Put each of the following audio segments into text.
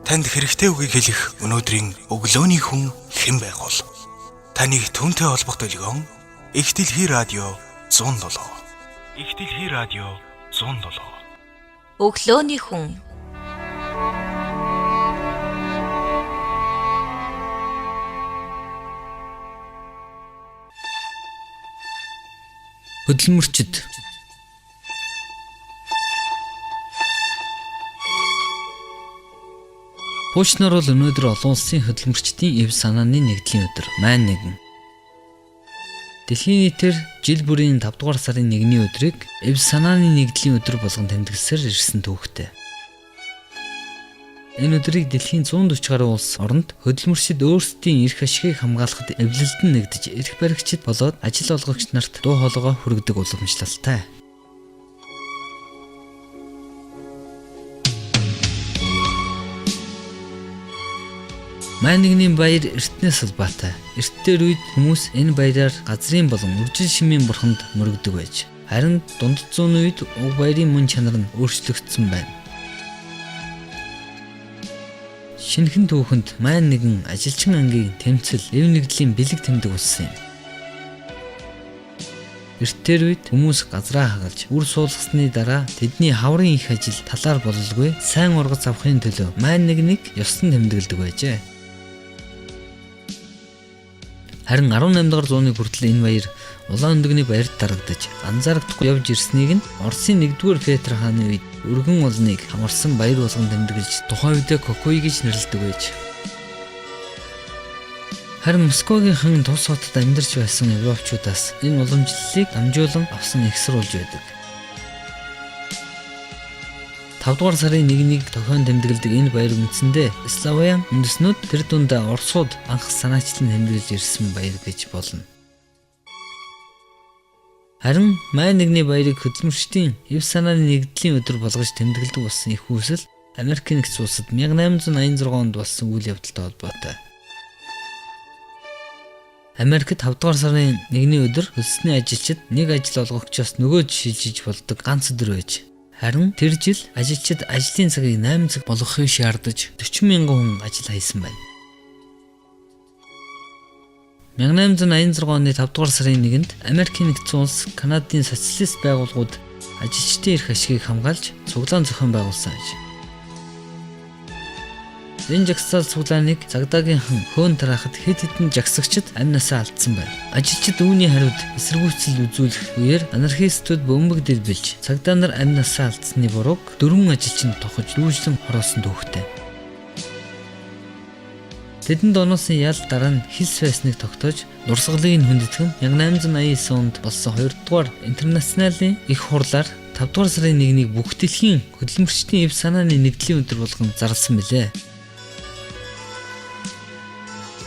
Танд хэрэгтэй үгийг хэлэх өнөөдрийн өглөөний хүн хэн байх вэ? Таныг түүнтэй холбох долгион Их Дэлхий радио 107. Их Дэлхий радио 107. Өглөөний хүн. Хөдөлмөрчд. Хуучнаар бол өнөөдөр олон улсын хөдөлмөрчдийн эв санааны нэгдлийн өдөр маань нэгэн. Дэлхийн нийтээр жил бүрийн 5 дугаар сарын 1-ний өдрийг эв санааны нэгдлийн өдөр болгон тэмдэглэсээр ирсэн түүхтэй. Энэ өдрийг дэлхийн 140 гаруй улс оронд хөдөлмөрчид өөрсдийн эрх ашигыг хамгаалахад эвлэлдэн нэгдэж эрх баригчид болоод ажил олгогч нарт дуу хоолойгоо хүргэдэг уламжлалтай. Маань нэгний баяр эртнээс улбаатай. Эрт дээр үед хүмүүс энэ баяраар газрын болон үржил шимийн бурханд мөрөгдөг байж. Харин дунд зууны үед уг баярын мөн чанар нь өөрчлөгдсөн байна. Шинэхэн түүхэнд маань нэгэн ажилчин ангийн тэмцэл, эв нэгдлийн бэлэг тэмдэг болсон юм. Эрт тэр үед хүмүүс газраа хагалж үр суулгасны дараа тэдний хаврын их ажил талаар бололгүй сайн ургац авахын төлөө маань нэгнийг ёслон тэмдэглэдэг байжээ. Харин 18 дугаар зууны хүртэл энэ баяр улаан өндөгний баярт дарагдаж анзаарагдахгүй явж ирснийг нь Оросын 1-р Петр хааны үед өргөн олныг хамарсан баяр болгон тэмдэглэж тухайн үедээ Кокуй гэж нэрлэдэг байж. Харин Москвагийнхан тус хотод амьдарч байсан европчуудаас энэ уламжлалыг дамжуулан авсан их сурвалж байдаг. 5 дугаар сарын 1-нийг тохион тэмдэглэдэг энэ баяр үндсэндээ Славян үндэснүүд тэр дундаа Оросууд анх санаачлан тэмдэглэж ирсэн баяр гэж болно. Харин май нэгний баярыг хөдөлмөрчдийн эв санааны нэгдлийн өдөр болгож тэмдэглэдэг болсон их үүсэл Америкийн нэгдсэн улсад 1886 онд болсон үйл явдалтай холбоотой. Америкт 5 дугаар сарын 1-ний өдөр хөлсний ажилчид нэг ажил олгогчоос нөгөөд шилжиж болдог ганц өдөр байж. Харин тэр жил ажилчид ажлын цагийг 8 цаг болгохыг шаардаж 40 мянган хүн ажил хайсан байна. 1886 оны 5 дугаар сарын 1-нд Америкийн нэгдсэн улс Канадын социалист байгууллагууд ажилчдын эрх ашигыг хамгаалж цуглаан зохион байгуулсан аж. Энэ жагсаал цуглааныг цагдаагийнхан хөөн тараахад хэд хэдэн жагсагчид амь насаа алдсан байна. Ажилчид үүний хариуд эсэргүүцэл үзүүлэх үеэр анархистууд бөмбөг дэлбэлж цагдаа нар амь насаа алдсны бурууг 4 ажилчин тухаж дүүжлэн хороосон түүхтэй. Тэдэнд оноосон ял дараа нь хилс байсныг тогтоож дурсгалыг нь хүндэтгэн 1889 онд болсон 2 дугаар интернационалийн их хурлаар 5 дугаар сарын 1-нийг бүх дэлхийн хөдөлмөрчдийн эв санааны нэгдлийн өдөр болгон зарласан билээ.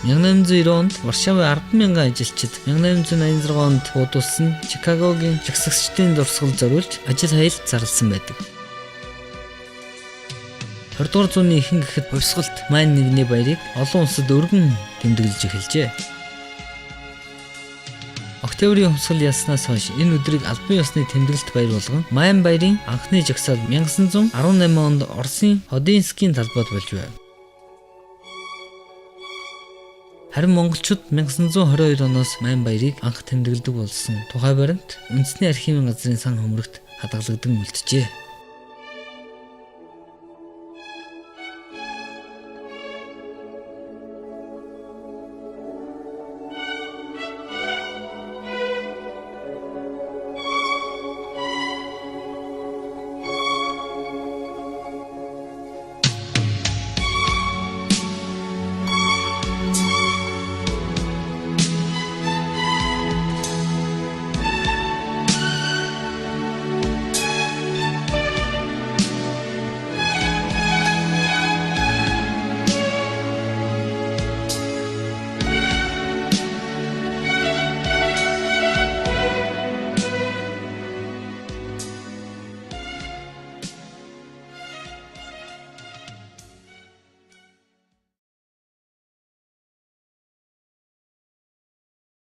1890 онд Варшавын 10,000 ажилчид 1886 онд буудулсан Чикагогийн жагсагчдын дурсгал зориулж ажил хаялт зарласан байдаг. 20 дугаар зууны ихэнх гэхэд хувьсгалт маань нэгний баярыг олон улсад өргөн тэмдэглэж эхэлжээ. Октябрийн хувьсгал ялснаас хойш энэ өдрийг албан ёсны тэмдэглэлт баяр болгон Майн баярын анхны жагсаал 1918 онд Оросын Ходинскийн талбайд болж байв. Харин монголчууд 1922 оноос Майн баярыг анх тэмдэглэдэг болсон тухай баримт үндэсний архивын газрын сан хөмрөгт хадгалагдан үлджээ.